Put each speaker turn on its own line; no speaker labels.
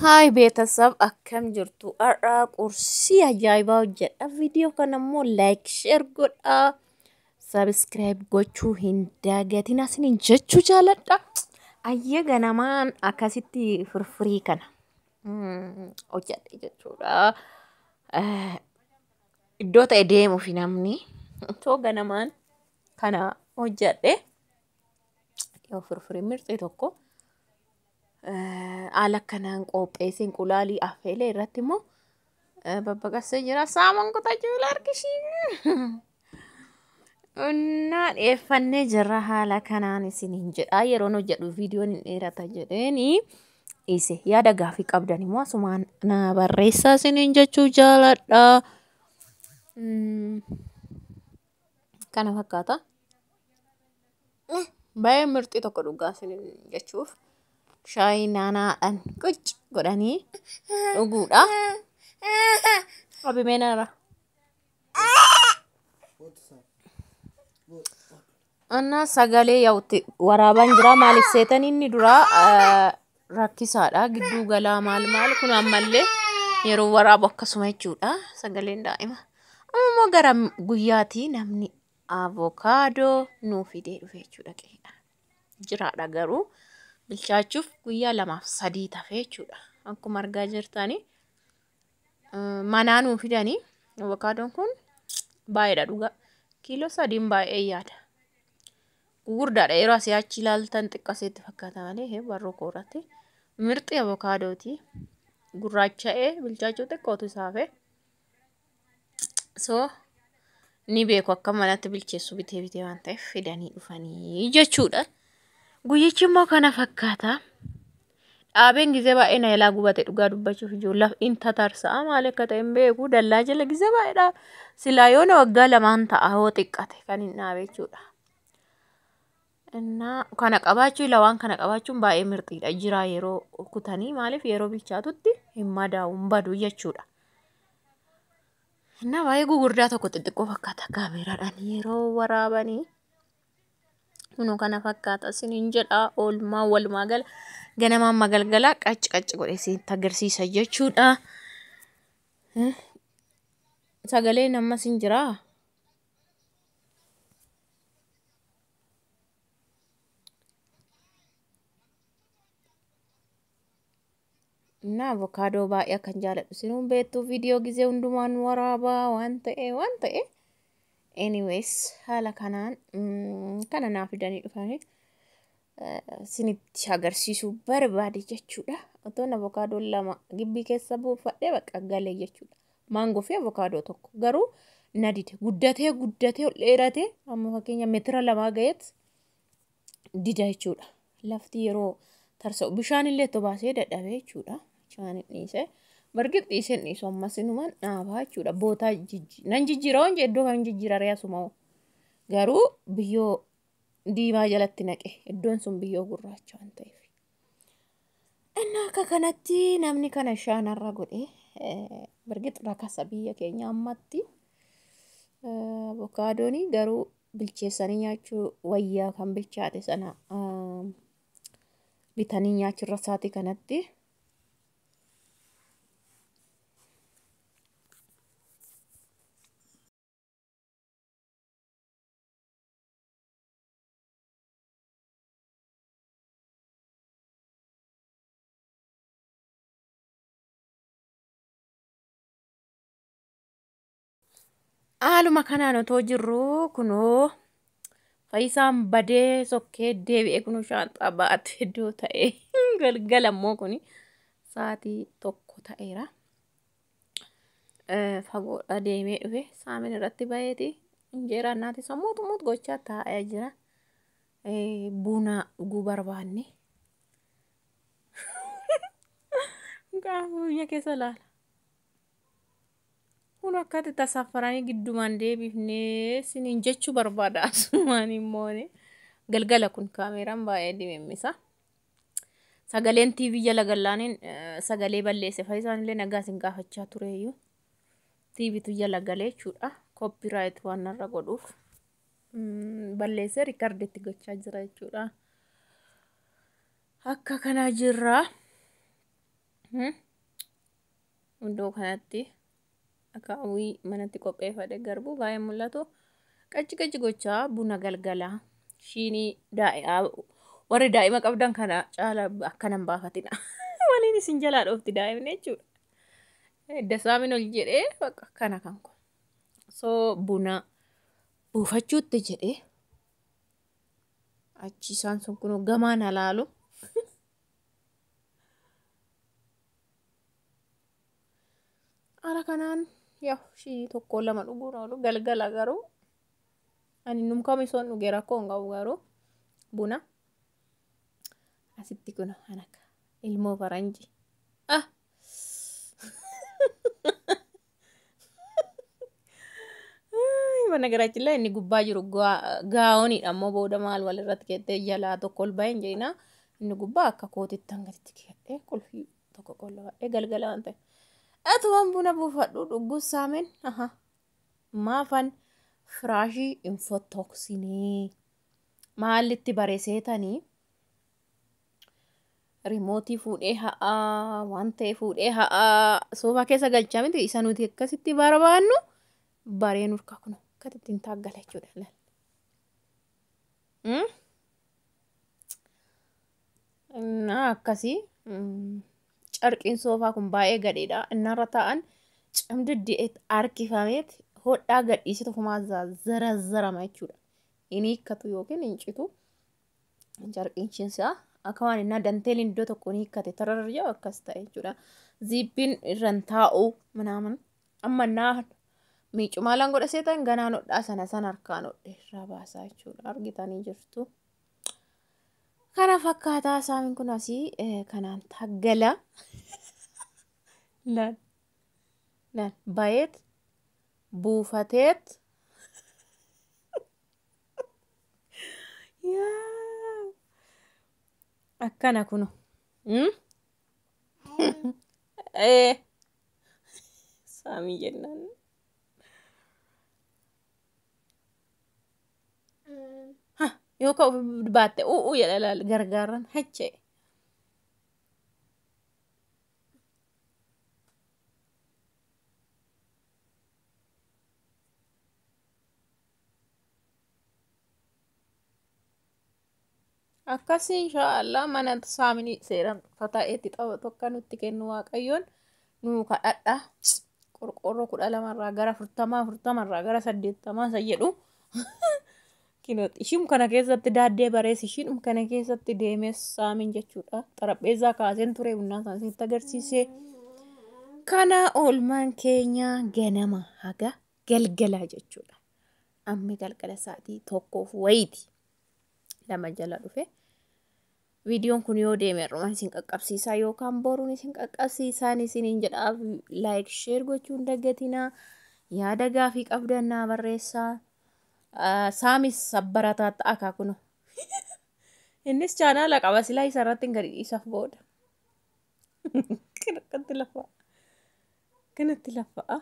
Haay beetasab akkam jirtu? Har'a qursii ajaa'ibaa hojjedha. Viidiyoo kana immoo like, share godhaa. Subscribe gochuu hin dagatinaa isiniin jechuu jaaladha. Ayya ganamaan akkasitti firfirii kana hojjedhe jechuudha. Iddoo ta'e deemuufi namni otoo ganamaan kana hojjedhe yoo firfirii mirxii tokko haala akkanaan qopheessee inqulaalii affeelee irratti immoo babbaqassee jira. Saamuun kutachuu harkishii. Innaa dhiyeeffannee jirra haala kanaan isiniin jedha. Yeroon hojjedhu viidiyoon hin dheerata jedheeni dhiise. Yaada gaafii qabdan immoo asumaan na barreessaa isiniin jechuu jaaladha. Kana fakkaata. Baay'ee mirxii tokko dhugaa isiniin jechuuf. Shaayii naanaadhaan quc godhanii dhuguudha. Qabimee nara. Annaa sagalee yaa'utti waraabaan jira. Maaliif seetan inni duraa rakkisaadha. Gidduu galaa maal maal kun ammallee yeroo waraabu akkasuma jechuudha. Sagaleen daa'ima. Amma immoo gara guyyaatii namni avokaadoo nuu fidee dhufe jechuudha. Qe'eedha. Jiraadha garuu bilchaachuuf guyyaa 2f 3 tafe jechuudha. Akkuma argaa jirtanii manaa nuu fidanii avokaadoon kun baay'eedha dhugaa. Kiiloo 3n baay'ee yaada. Gugurdaadha yeroo asii achi ilaaltan xiqqaseetti fakkaata malee barruu koorratti. Mirxi avokaadooti. Gurraacha'ee bilchaachuu xiqqootu isaa hafe. So ni beeku akka manatti bilcheessu bitee bitee waan ta'eef fidanii dhufanii jechuudha. Guyyichi immoo kana fakkaata. Dhaabeen gizee baay'ee na jalaa gubate dhugaa dubbachuuf ijoolleef in tatarsa'a maal akka ta'e hin beeku dallaa jala gizee baay'eedha. Silaa yoona waggaa 2n ta'a hoo xiqqate kan hin dhaabe jechuudha. Innaa kana qabaachuu ila waan kana qabaachuun baay'ee mirxiidha jira yeroo kutanii maaliif yeroo bilchaatutti hin madaa'u hin badu jechuudha. Innaa baay'ee gugurdaa tokko xixiqqoo fakkaata kaameeraadhaan yeroo waraabanii. Kunoo kana fakkaata isiniin jedha oolmaa walumaa gala ganamaan magalgalaa qacci qacci godhee isinitti agarsiisa jechuudha. Sagaleen ammas hin jiraa? Innaa avokaadoo baay'ee akkan jaaladhu sinuun beektu viidiyoo gizee hundumaan waraabaa waan ta'e waan ta'e. Anyways haala kanaan kana naa fidanii dhufanii isinitti agarsiisuu barbaade jechuudha. Otoon avokaadoo 2 gibbii keessa buufadhee bakka galee jechuudha. Maangoo fi avokaadoo tokko garuu na dide guddatee guddatee ol dheeratee amma fakkeenya meetira 2 ga'eet dida jechuudha. Lafti yeroo tarsa'u bishaan illee itti baasee dadhabee jechuudha. Bishaan hin dhiise. Bargir dhiisee hin dhiisu ammas inumaan dhaabaa jechuudha. Bootaa nan jijjiira waan jedhe iddoo kan jijjiira ree asuma hoo. Garuu biyyoo diimaa jalatti naqe iddoon sun biyyoo gurraacha waan ta'eef. Inni akka kanatti namni kana shaanarra godhe bargir rakasa biyya keenya ammatti. Avokaadoon garuu bilcheessanii nyaachuu wayyaa kan bilchaate sana bitanii nyaachurra sa'aatii kanatti. Haaluma kanaan otoo jirru kunoo Fayyisaan badee sokkee deebi'ee kunoo shaanxaa baatee iddoo ta'e galgala immoo kuni sa'aatii 1 ta'eera. Fagoodha deemee dhufe saamin irratti baheeti injeeraa naati sammuutu muut gochaa taa'ee jira. Buna dhuguu barbaanne. Gaafa biyya keessa laala. Kun akkatti tasaffaranii giddumaan deebifnee siniin jechuu barbaada asumaan immoo galgala kun kaameeraan baay'ee dimimmisa. Sagaleen TV jala gallaaniin sagalee balleesse Fayyisaan illee nagaa isin gaafachaa tureeyyuu. TVtu jala galee jechuudha. Copyright waan narra godhuuf balleessee riikardiitti gochaa jira jechuudha. Akka kana jirra. Iddoo kanatti akaawwii manatti qopheeffadhe garbuu baay'ee mul'atu. Qacci qacci gochaa buna galgalaa shiinii daa'imaa warri daa'ima qabdan kana caala akkanan baafatina. Waliin isin jalaa dhoofti daa'imni jechuudha. Edda saamin ol jedhee bakka kana kan kun. So buna buufachuutti jedhee achi isaan sun kun gamaan halaalu. Haala kanaan yaa shinii tokko lama dhuguun oolu galgala garuu ani numkamisoon dhugee rakkoo hin qabu garuu buna asitti kun kan akka ilmoo faranji. Ah! Mana garaachillee inni gubbaa jiru gaa'oniidha ammoo booda maal walirratti keettee jalaa tokko ol bahee hin jedhina. Inni gubbaa akka kootitti hangatitti keedhee qulfii tokko qollofadhee galgala waan ta'eef. Atumaan buna buufadhu dhugus saameen aha maafan firaashii hin fottoksinee maalitti bareseetanii rimootii fuudhee ha'aa waan ta'e fuudhee ha'aa soofaa keessa galchaa miti isa nuti akkasitti barbaannu baree nurkaa kun akkasitti hin taaggala jechuudha. Akkasii carqiin soofaa kun baay'ee gadheedha. Innarra taa'an cimdiddi'eet harkifameet hodhaa gadhiisee ofumaa zarazzarama jechuudha. Inni hiikkatu yookiin hin citu. Carqiin isaa akka waan innaa danteeliin iddoo tokko ni hiikkate tararra jiru akkas ta'e jechuudha. Ziippiin irra hin taa'u minaamin amma innaa miicumaalaan godha seetan ganaan hodhaa sana sana harkaan hodhe irraa baasaa jechuudha. Argitanii jirtu. Kana fakkaataa saamin kun asii kanaan taggala. Laal. Laal bayeet buufateet. Yaa. Akkana kunu. Saamii jennaan. Yoo ka'u baatte u'uu jedha laal gargaaran hachee. Akkasii inshaallah mana saamini seeraan fata'eetti taphatu akka nutti kennu waaqayyoon nuu kadhadha. Qorqoorroo 12rraa gara 40 40rraa gara 80 isa jedhu. Kinooti ishiin kana keessatti daaddee barees ishiin kana keessatti deemes saamin jechuudha. Xarapheezaa kaaseen ture humnaa isaan isinitti agarsiise. Kana oolmaan keenya ganama haga galgalaa jechuudha. Ammi galgala sa'aatii 1f wayiiti. 2 jala dhufe. Viidiyoon kun yoo deeme har'umaan isin qaqqabsiisaa yookaan boruun isin qaqqabsiisaan isiniin jedhaa laayik sheer gochuun dagatinaa yaada gaafii qabdan naa barreessaa. Saamis sabbarataa ta'a kaakunu. Innis chaanaala qaba silaa isa irratti hin gadi dhiisaaf booda. Kanatti lafa'a. Kanatti lafa'a.